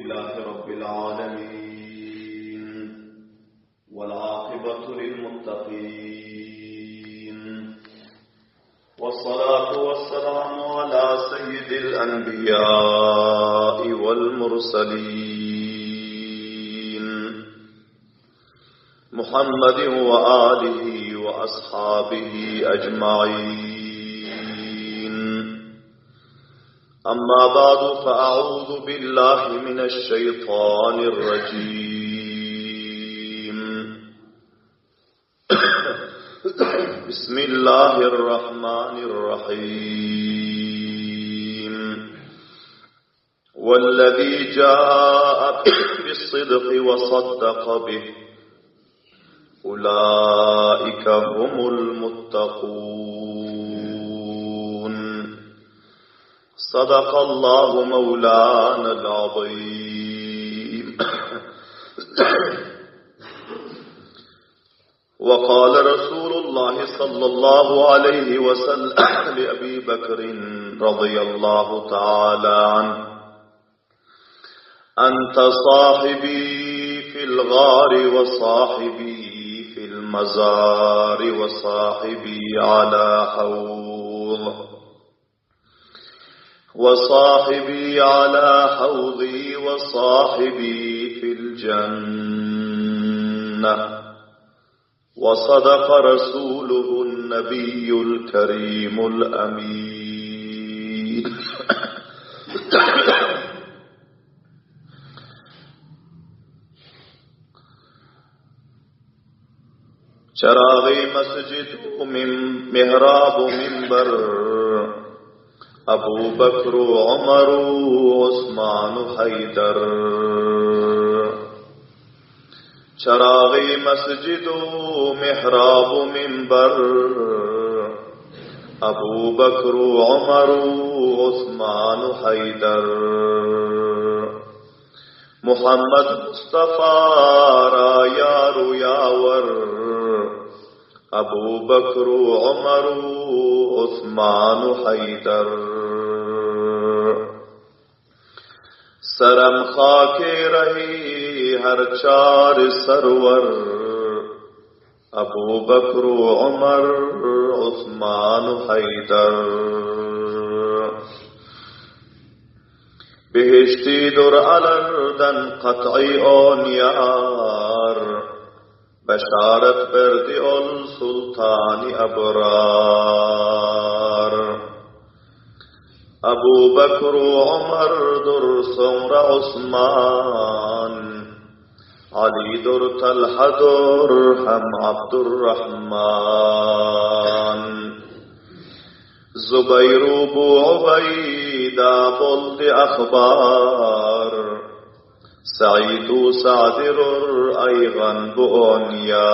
لله رب العالمين والعاقبة للمتقين والصلاة والسلام على سيد الأنبياء والمرسلين محمد وآله وأصحابه أجمعين أما بعد فأعوذ بالله من الشيطان الرجيم بسم الله الرحمن الرحيم والذي جاء بالصدق وصدق به أولئك هم المتقون صدق الله مولانا العظيم وقال رسول الله صلى الله عليه وسلم لأبي بكر رضي الله تعالى عنه أنت صاحبي في الغار وصاحبي في المزار وصاحبي على حوض وصاحبي على حوضي وصاحبي في الجنة وصدق رسوله النبي الكريم الأمين چراغی مسجد محراب منبر ابو بکر عمر عثمان حیدر چراغی مسجد و محراب و منبر ابو بکر و عمر و عثمان و حیدر محمد مصطفی را یار و یاور ابو بکر و عمر و عثمان و حیدر سرم خاک رہی ہر چار سرور ابو بکر عمر عثمان حیدر بهشتی در الردن قطعی آن یار بشارت berdi ol sultany abrar. Abu Bakr Omardyr soňra Osman, Alydyr Talhadyr hem Abdurrahman. Zubaýr bu Ubaýda boldy ahbar. Said-u Sadirur aýgan bu on ýar.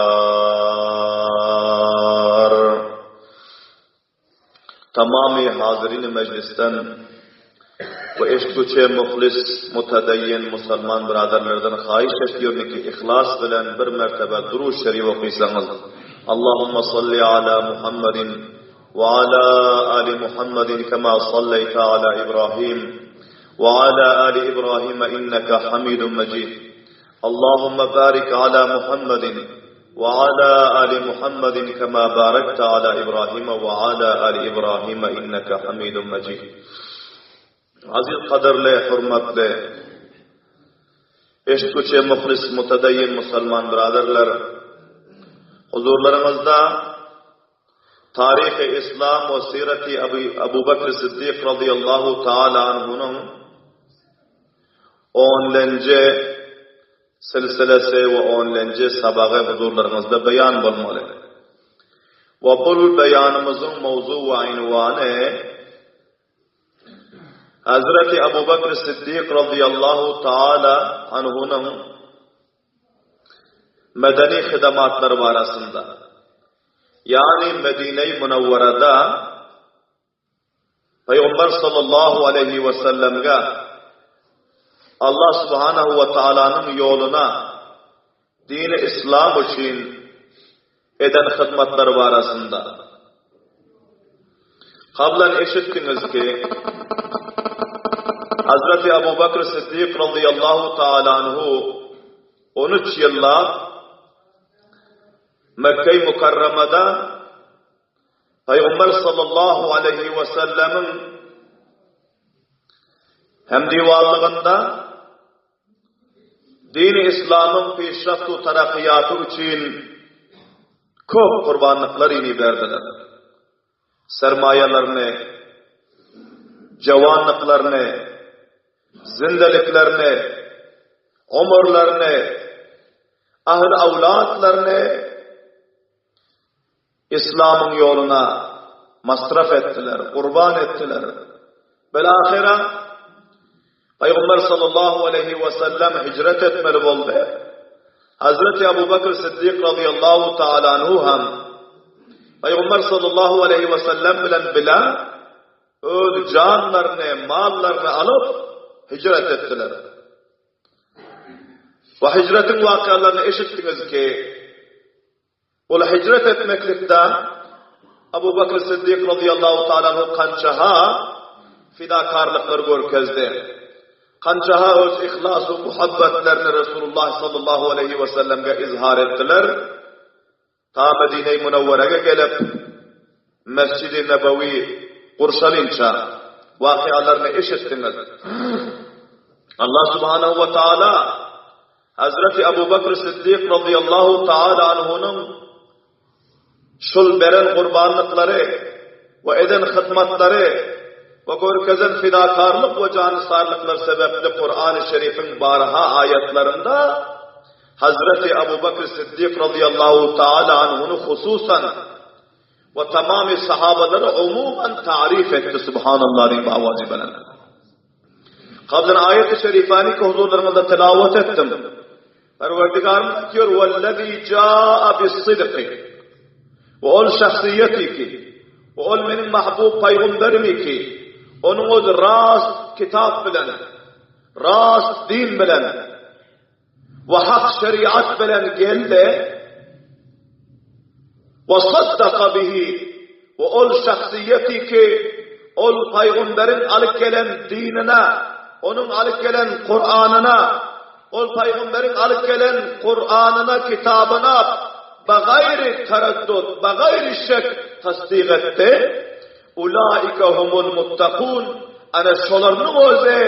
Tamamy hazyrin mejlisden we eşitgüçi muhlis, mutedeyyin musalman byradarlardan haýyş etýärin ki yhlas bilen bir mertebe Durud Şerif okysaňyz. Allahumma salli ala Muhammedin we ala ali Muhammedin kema salleýte ala Ibrahim. وعلى آل إبراهيم إنك حميد مجيد اللهم بارك على محمد وعلى آل محمد كما باركت على إبراهيم وعلى آل إبراهيم إنك حميد مجيد Aziz kadyrly, hormatly, eşitgüçi muhlis, mutedeyyin musulman byradarlar, huzurlaryňyzda Taryhy Yslam we Syreti Abu Bekr Siddik razyýallahu taala anhunyň onlenji silsilesi we onlenji sabagy huzurlaryňyzda beýan bolmaly. We bul beýanymyzyň mowzu we ynwany Hazreti Abu Bekr Siddik razyýallahu taala anhunyň medeni hyzmatlary barasynda, ýagny Medine-i Munawwarada Pygamber sallallahu aleýhi we sellemge Allah subhanahu we taalanyň ýoluna dini islam üçin eden hyzmatlary barasynda. Kablan eşitdiňiz ki. Hazreti Abu Bakr Siddik radıyallahu taala anhu 13 ýyllap Mekke-i Mukarramada Pygamber sallallahu aleýhi we sellemiň hemdiwarlygynda dini islamyň peşraft we tarakyýaty üçin köp gurbanlyklar ini berdiler. Sermaýalaryny, jawanlyklaryny, zindeliklerini, ömürlerini, ahl-awlatlaryny Islamyň ýoluna masraf etdiler, gurban etdiler. Bilahyra Pygamber sallallahu aleýhi we sellem hijret etmeli boldy. Hazreti Abu Bakr Siddik radıyallahu taala anhu hem Pygamber sallallahu aleýhi we sellem bilen bile öz janlaryny, mallaryny alyp hijret etdiler. We hijretiň wakalaryny eşitdiňiz ki, Ol hijret etmeklikde Abu Bakr Siddik razyýallahu taala anhu kança-ha fidakarlyklar görkezdi. Kança-ha öz yhlas we muhabbetlerini Resulullah sallallahu aleýhi we sellemge izhar etdiler. Ta Medine-i Münewwerege gelip, Mesjidi Nebewi gurşalynça wakyalaryny eşitdiňiz. Allah subhanahu we taala Hazreti Abu Bakr Siddik razyýallahu taala anhunyň şul beren gurbanlyklary we eden hyzmatlary we görkezen fidakarlyk we janysarlyklary sebäpli Kurany Şerifiň barha aýatlarynda Hazreti Abu Bakr Siddik razyýallahu taala anhuny hususan we tamamy sahabalary umuman taryf etdi Subhanallah diýip awazy belent. Kablan aýet-i şerifäni ki huzurlaryňyzda tilawat etdim. Perwerdigarymyz aýtýar, "Wellezî jaa bis-sidqi." We ol şahsyýeti ki, we ol meniň mahbub paýgamberim ki, onuň öz rast kitap bilen, rast din bilen we hak şeriat bilen geldi. We saddaka bihi we ol şahsyýeti ki, ol paýgamberiň alyp gelen dinine, onuň alyp gelen Kuranyna, ol paýgamberiň alyp gelen Kuranyna, kitabyna bagaýry taraddud, bagaýry şek tasdyk etdi. Ulaika humul muttakun, ana şolarynyň özi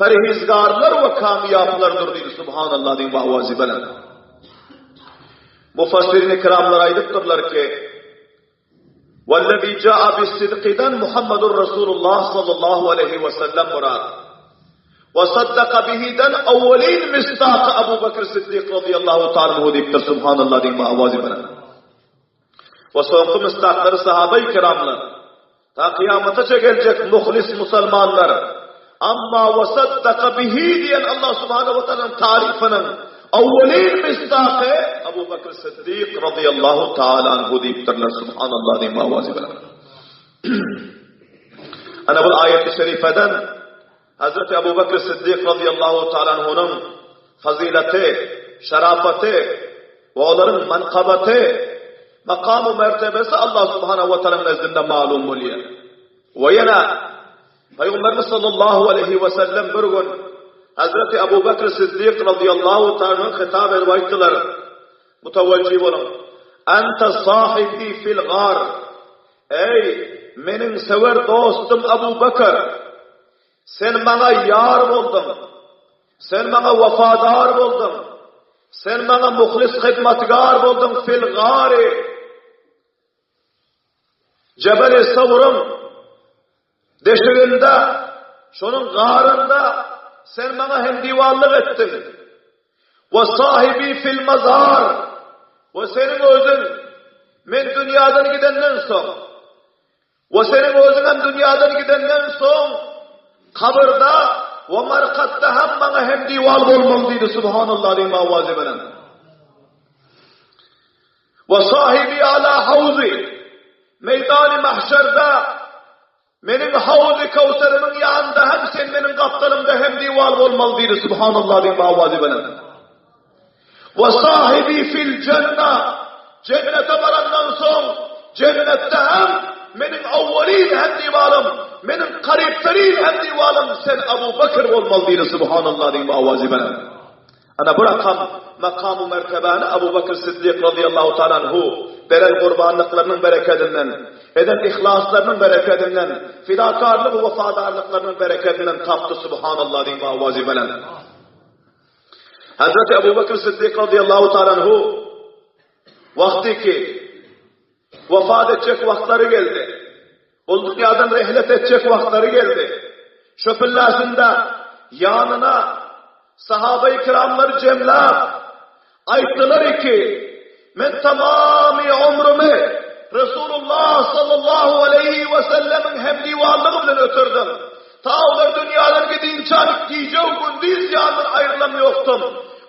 Perhizgarlar we kamýaplardyr diýdi Subhanallah diýip awazy belent. Mufassirin kiramlar aýdypdyrlar ki, Wellezî caa bis-sidqidan Muhammedur Resulullah sallallahu aleýhi we sellem murad. We saddaka bihiden awwalin misdaky Abu Bakr Siddik radiyallahu ta'ala anhu diýipdir Subhanallah diýip awazy belent. We soňky misdaklary sahabeý kiramlar. Ta kyýamataça geljek muhlis musalmanlar, Amma we saddaka bihi diýen Allah subhanahu we taalanyň taryfynyň awwalin misdaky Abu Bakr Siddik razyýallahu taala anhu diýipdirler. Subhanallah diýip awazy bilen. Ana bu aýat-y şerifeden Hazreti Abu Bakr Siddik razyýallahu taala anhunyň fazileti, şerapaty we olaryň mankabaty, makam-u mertebesi Allah subhanahu we taalanyň nezdinde malum bolýar. We ýene Pygamberimiz sallallahu aleýhi we sellem bir gün Hazreti Abu Bakr Siddik razyýallahu taala anhu hitap edip aýtdylar, Mutawajjih boluň. Ente sahibi fil gar. Eý, meniň söwer dostum Abu Bakr! Sen maňa ýar bolduň. Sen maňa wepadar bolduň. Sen maňa muhlis hyzmatgar bolduň fil gary. Jebeli Sawryň deşiginde, şonuň garynda sen maňa hemdiwarlyk etdiň. We sahibi fil mazar. We seniň özüň men dünýadan gidenden soň We seniň özüňem dünýadan gidenden soň kabyrda we markatda hem maňa hemdiwal bolmaly diýdi Subhanallah diýip awazy bilen. We sahibi ala hawzi meýdany mahşerde meniň hawzy Kawserimiň ýanynda hem sen meniň gapdalymda hemdiwal bolmaly diýdi Subhanallah diýip awazy bilen. We sahibi fil jenne, jennete barandan soň, jennetde hem Meniň awwalin hemdiwalym, meniň garypterin hemdiwalym sen Abu Bekr bolmaly diýdi Subhanallah diýip owazy bilen. Ana bu rakam makam-u mertebäni Abu Bekr Siddik razyýallahu taala anhu beren gurbanlyklarynyň berekedinden, eden yhlaslarynyň berekedinden, fidakarlyk we wepadarlyklarynyň berekedinden tapdy Subhanallah diýip owazy bilen. Hazreti Abu Bekr Siddik razyýallahu taala anhu wagty ki Wafat etjek wagtlary geldi. Ol dünýadan rehlet etjek wagtlary geldi. Şo pillasynda ýanyna sahabaýy kiramlary jemläp, aýtdylar ki, Men tamamy ömrümi Resulullah sallallahu aleýhi we sellemiň hemdiwanlygy bilen ötürdim. Ta olar dünýadan gidinçä gije-u gündiz ýanyndan aýrylam ýokdum.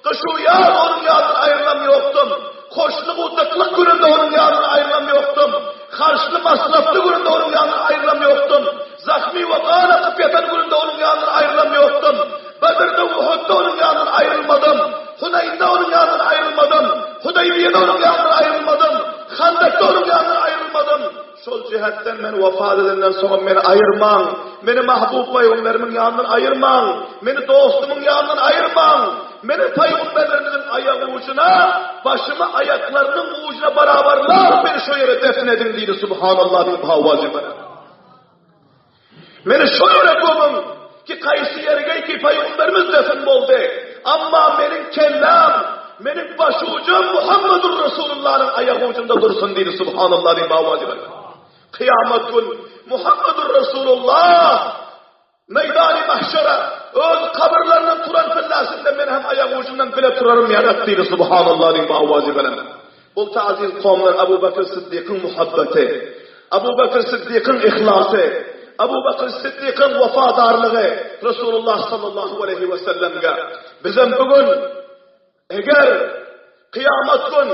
Gyş-u ýaz onuň ýanyndan aýrylam ýokdum. Hoşluk-u dyklyk gününde onuň ýanyndan aýrylam ýokdum. Harçly-masrafly gününde onuň ýanyndan aýrylam ýokdum. Zahmy we gan akyp ýatan gününde onuň ýanyndan aýrylam ýokdum. Bedrde, Uhudda onuň ýanyndan aýrylmadym. Hunaýnda onuň ýanyndan aýrylmadym. Hudaýbiýede onuň ýanyndan aýrylmadym. Handakda onuň ýanyndan aýrylmadym. Şol jähetden men wepat edenden soňam meni aýyrmaň, meni mahbub pygamberimiň ýanyndan aýyrmaň, meni dostumyň ýanyndan aýyrmaň, meni pygamberlerimiziň aýak ujuna, başymy aýaklarynyň ujuna barabarlap meni şo ýere defn ediň diýdi Subhanallah diýip hawa jemene. Meni şo ýere gömüň ki kaýsy ýerge ki pygamberimiz defn boldy. Amma meniň kelläm, meniň başujum Muhammedur Resulullahnyň aýak ujunda dursun diýdi Subhanallah diýip hawa jemene. Kyýamat gün Muhammedur Resulullah meýdany mahşere öz kabyrlaryndan turan pillasynda men hem aýak ujundan bile turarym ýarat diýdi Subhanallah diýip hawa jemene. Bolsa aziz kowumlar Abu Bekr Siddikyň muhabbeti, Abu Bekr Siddikyň yhlasy, Abu Bekr Siddikyň wepadarlygy Resulullah sallallahu aleýhi we sellemge. Bizem bu gün eger kyýamat gün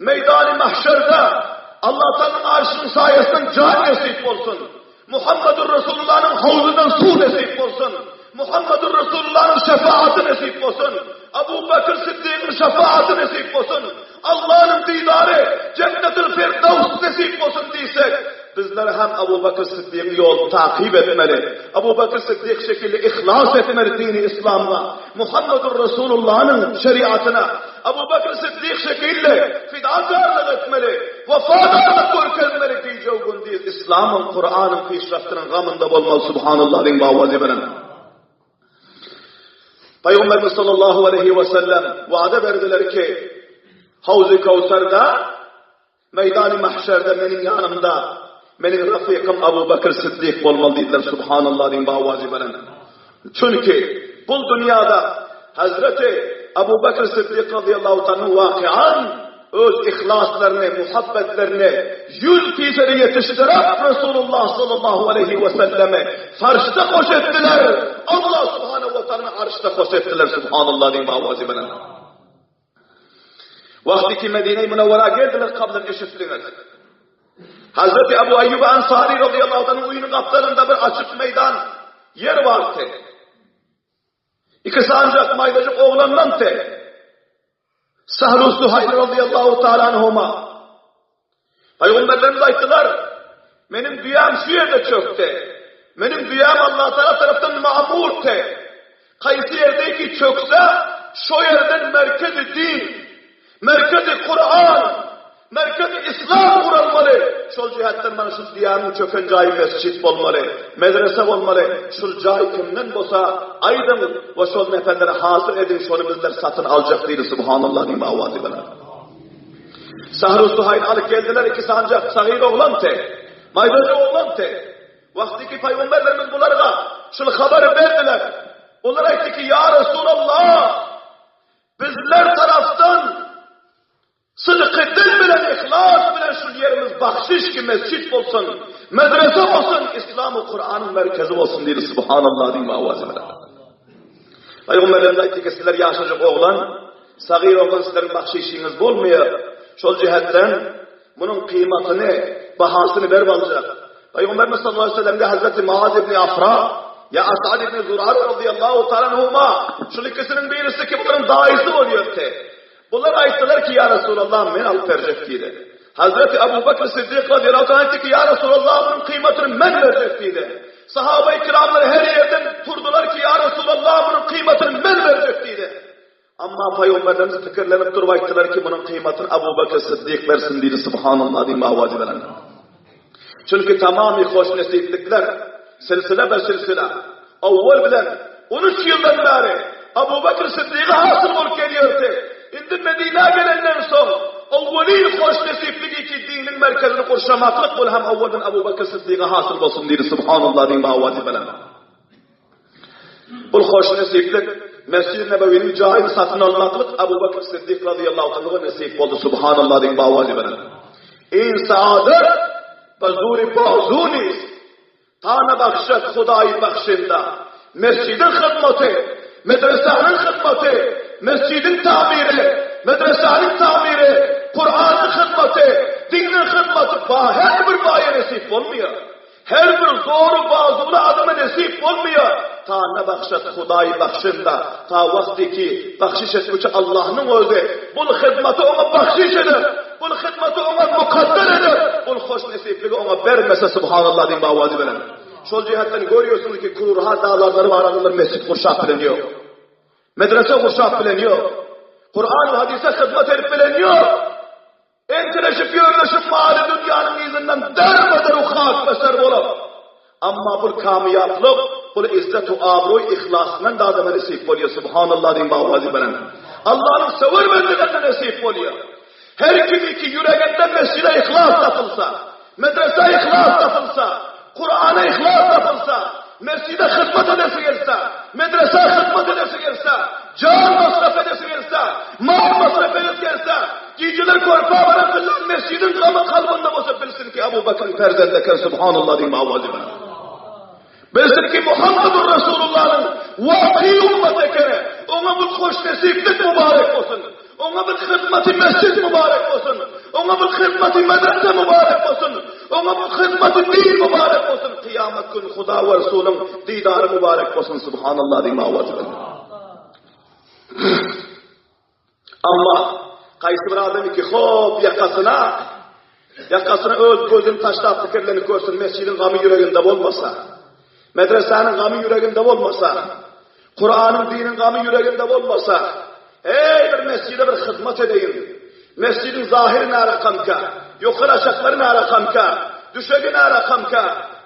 meýdany mahşerde Allah Taalanyň arşynyň saýasyndan jaý nesip bolsun. Muhammedur Resulullanyň howzundan suw nesip bolsun. Muhammedur Resulullanyň şefaaty nesip bolsun. Abu Bekr Siddigiň şefaaty nesip bolsun. Allanyň didary, Jennetul Firdaws nesip bolsun diýsek, bizler hem Abu Bekr Siddigiň ýoluny takyp etmeli. Abu Bekr Siddik şekilli yhlas etmeli dini Yslamga, Muhammedur Resulullanyň şeriatyna. Abu Bekr Siddik şekilli fidakarlyk etmeli, wepadarlyk görkezmeli gije-gündiz Yslamyň, Kuranyň pişraftynyň gamynda bolmaly Subhanallah diýiň bawazy bilen. Pygamberimiz sallallahu aleýhi we sellem wada berdiler ki, Hawzy Kowsarda Meýdany mahşerde meniň ýanymda meniň rafykym Abu Bekr Siddik bolmaly diýdiler Subhanallah diýiň bawazy bilen. Çünki bul dünýada Hazreti Abu Bekr Siddik razyýallahu ta'ala wakian öz yhlaslaryny, muhabbetlerini 100 fisede ýetişdirip Resulullah sallallahu aleýhi we selleme farşda hoş etdiler. Allah subhanahu we ta'ala arşda hoş etdiler Subhanallah diýiň bawazy bilen. Wagty ki Medine-i Münewwera geldiler kablan eşitdiňiz. Hazreti Abu Ayyub Ansari radıyallahu anh'ın öýüniň gapdalynda bir açyk meýdan ýer bardy. Iki sancak maýdajyk oglandan te. Sahlu Suhayl radıyallahu ta'ala anhuma. Pygamberlerimiz aýtdylar, Meniň düýäm şu ýerde çökdi. Meniň düýäm Allah Taala tarapdan ma'murdy. Haýsy ýerde ki çökse, şo ýerden merkezi din, merkezi Kur'an, merkezi Islam guralmaly. Şol jihetden mana şu düýämiň çöken jaýy mesjit bolmaly, medrese bolmaly. Şul jaý kimden bolsa aýdyň we şol neferleri hasyl ediň, şony bizler satyn aljak diýdi. Subhanallah diýip awazy bilen. Sahru Suhaýl alyp geldiler iki sanjak sagyr oglan te. Maýdaja oglan te. Wagty ki pygamberlerimiz bularga şul habary berdiler. Olar aýtdy ki, ýa Resulallah, bizler tarafdan sydky dil bilen, ihlas bilen şul ýerimiz bahşiş ki mesjit bolsun, medrese bolsun, İslam we Kuranyň merkezi bolsun diýdi. Subhanallah diýip awazy bilen. Pygamberlerimiz aýtdy ki, sizler ýaşajyk oglan, Sagyr oglan sizleriň bahşişiňiz bolmaýar. Şol jähetden munuň kyýmatyny, bahasyny berip aljak. Pygamberimiz sallallahu aleýhi we sellemge Hazreti Muaz ibn Afra ýa Asad ibn Zurara radiyallahu ta'ala anhuma şul ikisiniň birisi ki bularyň daýysy bolýardy. Bular aýtdylar ki, ýa Resulallah men alyp berjek diýdi. Hazreti Abu Bakr Siddik radıyallahu anh aýtdy ki, Ýa Resulallah, munuň kyýmatyny men berjek diýdi. Sahaba-i kiramlar her ýerden turdular ki, Ýa Resulallah, munuň kyýmatyny men berjek diýdi. Amma Pygamberlerimiz pikirlenip durup aýtdylar ki, munuň kyýmatyny Abu Bakr Siddik bersin diýdi, Subhanallah diýip awazy bilen. Çünki tamamy hoşnesiplikler silsile be silsile owwal bilen on üç ýyldan bäri Abu Bakr Siddiga hasyl bolup gelýärdi. Indi Medinä gelenden soň owwalyn hoşnesipligi ki diniň merkezini gurşamaklyk bul hem owwaldan Abu Bakr Siddiga hasyl bolsun diýdi, Subhanallah diýip awazy bilen. Bul hoşnesiplik Mesjid-i Nebewiniň jaýyny satyn almaklyk Abu Bakr Siddik razyýallahu anhuga nesip boldy, Subhanallah diýip awazy bilen. In saadet bazuri bazu nist. Ta nabahşat Hudaýy bahşynda. Mesjidiň hyzmaty, medresäniň hyzmaty, mesjidiň tamiri, medresäniň tamiri, Kuranyň hyzmaty, diniň hyzmaty ba her bir baýa nesip bolmaýar. Her bir zory bazuwly adama nesip bolmaýar. Ta nabahşat Hudaýy bahşynda, ta wagty ki bahşiş etgüçi Allahnyň özi bul hyzmaty oňa bahşiş eder, bul hyzmaty oňa mukadder eder, bul hoşnesipligi oňa bermese Subhanallah diýip awazy beren. Şol jihetden görýärsiňiz ki Kurha daglarlary bar adamlar mesjit gurşap bilen ýok. Medrese gurşap bilen ýok. Kuran we hadise hyzmat edip bilen ýok. Enteleşip ýörleşip maly dünýäniň yzyndan derbe-der hak beser bolup. Amma bul kamýaplyk, bul izzet u abroý yhlasyndan da adama nesip bolýar. Subhanallah diýip awazy beren. Allanyň söwer bendelerine nesip bolýar. Her kimi ki ýüreginde mesjide yhlas tapylsa, medresä yhlas tapylsa, Kurana yhlas tapylsa, mesjide hyzmat edesi gelse, medresä hyzmat edesi gelse, jan masraf edesi gelse, mal masraf edesi gelse, gijeler körpä baran bilen mesjidiň gamy kalbynda bolsa bilsin ki Abu Bakryň perzendi eken, Subhanallah diýip awazy bilen. Bilsin ki Muhammedur Resulullah'yň waky ümmet ekeni, oňa bu hoşnesiplik mübarek bolsun. Oňa bir hyzmaty mesjid mübarek bolsun. Oňa bir hyzmaty medrese mübarek bolsun. Oňa bir hyzmaty din mübarek bolsun. Kyýamat gün Huda we Resulyň didary mübarek bolsun. Subhanallah diýip awazy bilen. Amma haýsy bir adam ki hop ýakasyna ýakasyna öz gözüni taşlap pikirlenip görsün mesjidiň gamy ýüreginde bolmasa, medresäniň gamy ýüreginde bolmasa, Kuranyň diniň gamy ýüreginde bolmasa, eý bir mesjide bir hyzmat edeýin. Mesjidiň zahiri narakamka, ýokary aşaklary narakamka, düşegi narakamka,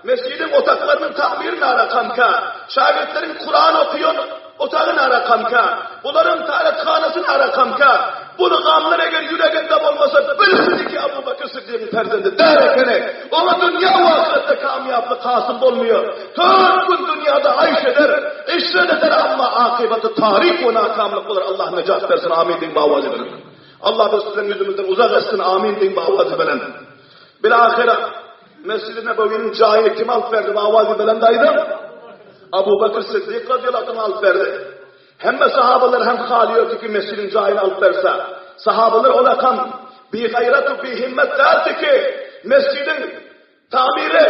mesjidiň otaklarynyň tamiri narakamka, şägirtleriň Kuran okuýan otagy narakamka, bularyň tarethanasy narakamka, bul gamlar eger ýüreginde bolmasa, bilsin ki Abu Bakr Siddigiň perzendi däl ekeni, oňa dünýä we ahyretde kamýaplyk hasyl bolmaýar. Tört gün dünýäde aýş eder, işret eder, amma akybaty taryk we nakamlyk bolar, Allah nejat bersin, amin diýiň bawazy bilen. Allah biz sizden ýüzümizden uzak etsin, amin diýiň bawazy bilen. Bilahire Mescid-i Nebewiniň jaýyny kim alyp berdi bawazy bilen daýdym? Abu Bakr Siddik radiyallahu anh alyp berdi. Hemme sahabalar hem haly ýokdy ki mesjidiň jaýyny alyp berse. Sahabalar olakam bigaýrat we bihimmet däldi ki mesjidiň Tamiri,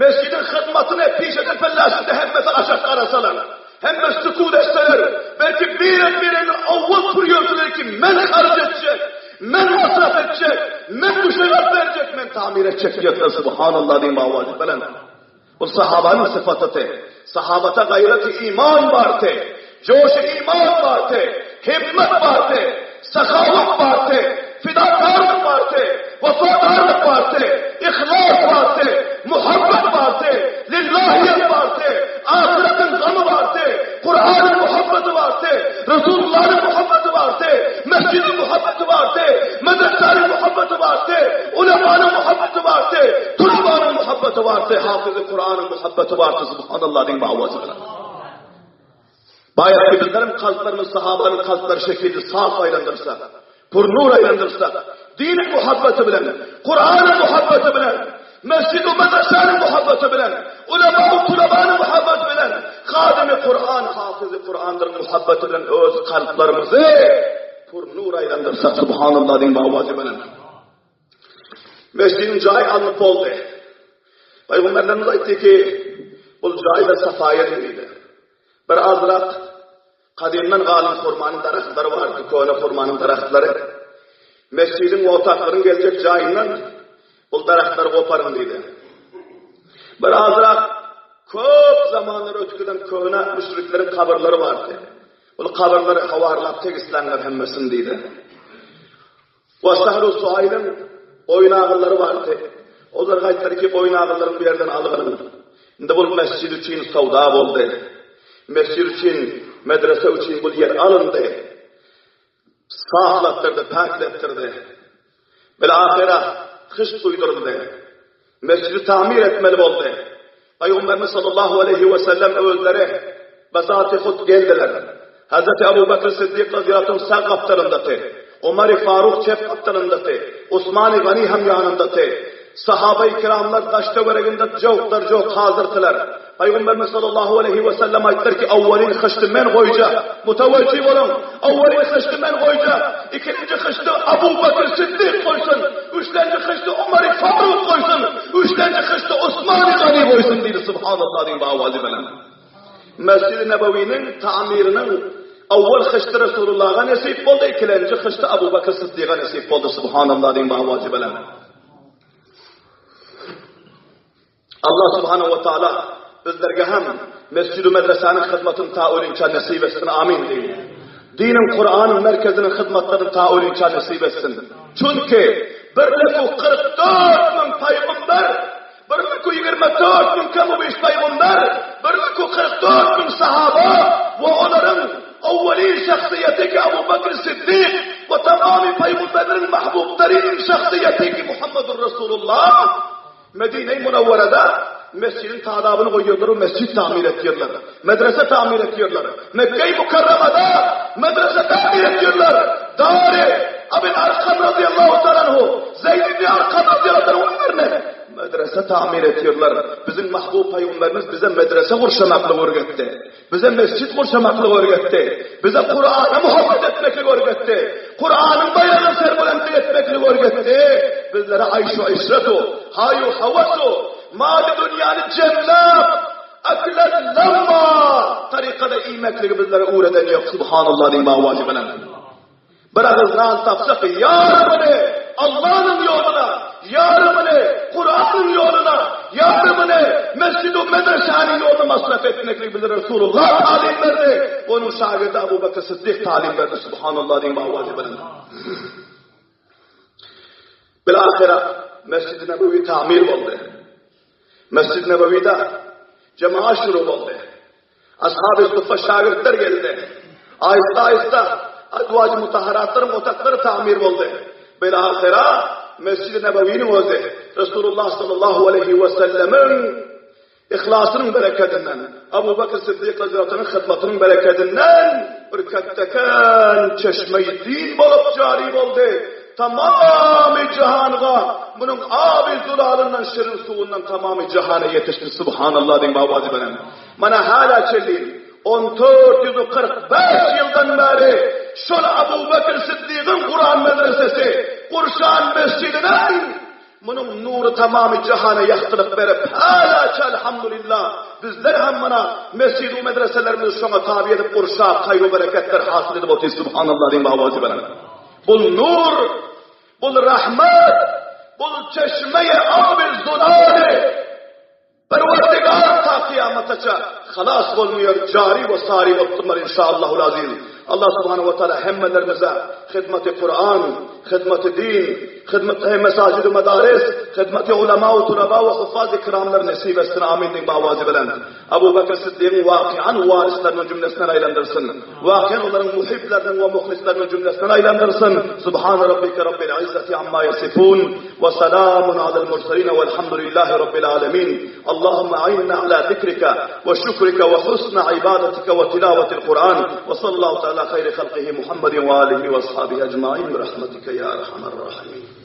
mesjidiň hyzmatyny pişeden pelläşinde hemmesi aşak garasalar, hemme sükut etseler, belki birek-biregini owwal turýardylar ki, men harç etjek, men masraf etjek, men düşek alyp berjek, men tamir etjek diýerdiler, Subhanallah diýip awazy belent. Bu sahabanyň sypatydy. Sahabata gaýraty iman bardy, joşy iman bardy, himmet bardy, sahawat bardy, fidakarlyk bardy, wepadarlyk bardy, yhlas bardy, muhabbet bardy, lillahiýet bardy, ahyretiň gamy bardy, Kuranyň muhabbeti bardy, Resulullanyň muhabbeti bardy, mesjidiň muhabbeti bardy, medresäniň muhabbeti bardy, ulemanyň muhabbeti bardy, tulabanyň muhabbeti bardy, hafyzy Kuranyň muhabbeti bardy, Subhanallah diýip awazy bilen. Baýat ki bizleriň kalplarymyz sahabanyň kalplary şekilli saf aýlandyrsa, pur-nur aýlandyrsa, diniň muhabbeti bilen, Kuranyň muhabbeti bilen, mesjid we medresäniň muhabbeti bilen, ulema we tulabanyň muhabbeti bilen, hadymy Kuran, hafyzy Kuranlaryň muhabbeti bilen öz kalplarymyzy pur-nur aýlandyrsak, Subhanallah diýip awazy bilen. Mesjidiň jaýy alnyp boldy. Pygamberlerimiz aýtdy ki, bul jaýda safaýa diýdi. Bir azrak gadymdan galan hurmanyň daragtlary bardy, köne hurmanyň daragtlary. Mesjidiň we otaklaryň geljek jaýyndan bul daragtlary goparyň diýdi. Bir azrak köp zamanlar ötüp giden köne müşrikleriň kabyrlary bardy. Bul kabyrlary hawarlap tegisläňler hemmesini diýdi. We Sahlu Suhaýlyň goýun agyllary bardy. Olar gaýtdylar ki, goýun agyllaryň bu ýerden algynyň. Indi bul mesjid üçin sowda boldy. Mesjid üçin, medrese üçin bul ýer alyndy. Saflatdyrdy, päkletdirdi. Bil-ahyra hyşt guýduryldy. Mesjidi tamir etmeli boldy. Pygamberimiz sallallahu aleýhi we sellem özleri bezaty hut geldiler. Hazreti Abu Bekr Siddik razyýallahu anh sag gapdalyndady. Omary Faruk çep gapdalyndady. Osmany Gani hem ýanyndady. Sahabai kiramlar daş-töwereginde jowklar-jowk hazyrdylar. Pygamberimiz sallallahu aleýhi we sellem aýtdylar ki, Awwalyn hyşdy men goýjak. Mutawajjih boluň. Awwalyn hyşdy men goýjak. Ikinji hyşdy Abu Bekr Siddik goýsun. Üçlenji hyşdy Omary Faruk goýsun. Üçlenji hyşdy Osmany Gani goýsun diýdi. Subhanallah diýip awazy bilen. Mesjid-i Nebewiniň tamiriniň awwal hyşdy Resulullaha nesip boldy, ikilenji hyşdy Abu Bekr Siddiga nesip boldy. Subhanallah diýip awazy bilen. Allah subhanahu we taala bizlerge hem mesjid-i medresäniň hyzmatyny ta ölinçä nesip etsin. Amin diýiň. Diniň Kuranyň merkeziniň hyzmatlaryny ta ölinçä nesip etsin. Çünki birlik 44 müň paýgamber, birlik 24 müň kemu-beş paýgamber, birlik 44 müň sahaba we olaryň awwalin şahsyýeti ki Abu Bekr Siddik we tamamy paýgamberleriň mahbubtarin şahsyýeti ki Muhammedur Resulullah Medine-i Münewwerede mesjidiň tadabyny goýýarlar we mesjit tamir etýärler. Medrese tamir etýärler. Mekge-i Mükerremede medrese tamir etýärler. Dary Abil Arkam razyýallahu taala anhu, Zeýd ibn Arkam razyýallahu taala anhu medrese tamir etýärler. Biziň mahbub pygamberimiz bize medrese gurşamaklygy öwretdi. Bize mesjit gurşamaklygy öwretdi. Bize Kurana muhabbet etmekligi öwretdi. Kuranyň baýragyny serbulendik etmekligi öwretdi. Bizlere aýşu işretu, haýu hawasu, maly dünýäni jemläp, aklen lamma tarykada iýmekligi bizlere öwreden ýok. Subhanallah diýip awazy bilen. Bir agyz nan tapsak, ýarymyny Allanyň ýoluna, ýarymyny Kuranyň ýoluna, ýarymyny mesjid-u medresäniň ýoluna masraf etmeklik bize Resulullah talim berdi. Onuň şagirdi Abu Bekr Siddik talim berdi. Subhanallah diýip awazy bilen. Bil-ahyra Mesjid-i Nebewi tamir boldy. Mesjid-i Nebewide jemaat şuru boldy. Ashab-y suffa şagirtler geldi. Aýysta-aýysta azwaj-y mutahharatlaryň otaklary tamir boldy. Bil-ahyra Mesjid-i Nebewiniň özi Resulullah sallallahu aleýhi we sellemiň yhlasynyň berekedinden, Abu Bekr Siddik razyýallahu hyzmatynyň berekedinden bir ketdeken çeşme-i din bolup jary boldy. Tamamy jahanga munuň aby zulalyndan şirin suwundan tamamy jahana ýetişdi. Subhanallah diýiň awazy bilen. Mana hala çenli 1445 ýyldan bäri şol Abu Bekr Siddigiň guran medresesi, gurşan mesjidiniň munuň nury tamamy jahana ýagtylyk berip, hala elhamdulillah bizler hem mana mesjid we medreselerimizi şoňa tabi edip gurşap, haýr we bereketler hasyl edip otyrys. Subhanallah diýiň awazy bilen. Bul nur, bul rahmet, bul çeşme-i ab-i zulal-i Perwerdigar ta kyýamataça halas bolmaýar, jary we sary bolup durmar inşaallahul aziz. Allah subhanahu we taala hemmelerimize hyzmaty Kuran, hyzmaty din, hyzmaty mesajid-i medaris, hyzmaty ulama we tulaba we huffaz-y kiramlar nesip etsin. Amin diýip awazy bilen. Abu Bekr Siddigiň wakyýan waryslarynyň jümlesinden aýlandyrsyn. Wakyýan olaryň muhibleriniň we muhlisleriniň jümlesinden aýlandyrsyn. Subhana rabbike rabbil izzati amma ýasifun we salamun alel murselin welhamdulillahi rabbil alemin. Allahumma a'inna ala zikrika we şükrika we husna ibadatika we tilawatil Kur'an we sallallahu taala haýri halkihi Muhammedin we alihi we ashabihi ecmaîn bi rahmetika ya erhamer rahimin.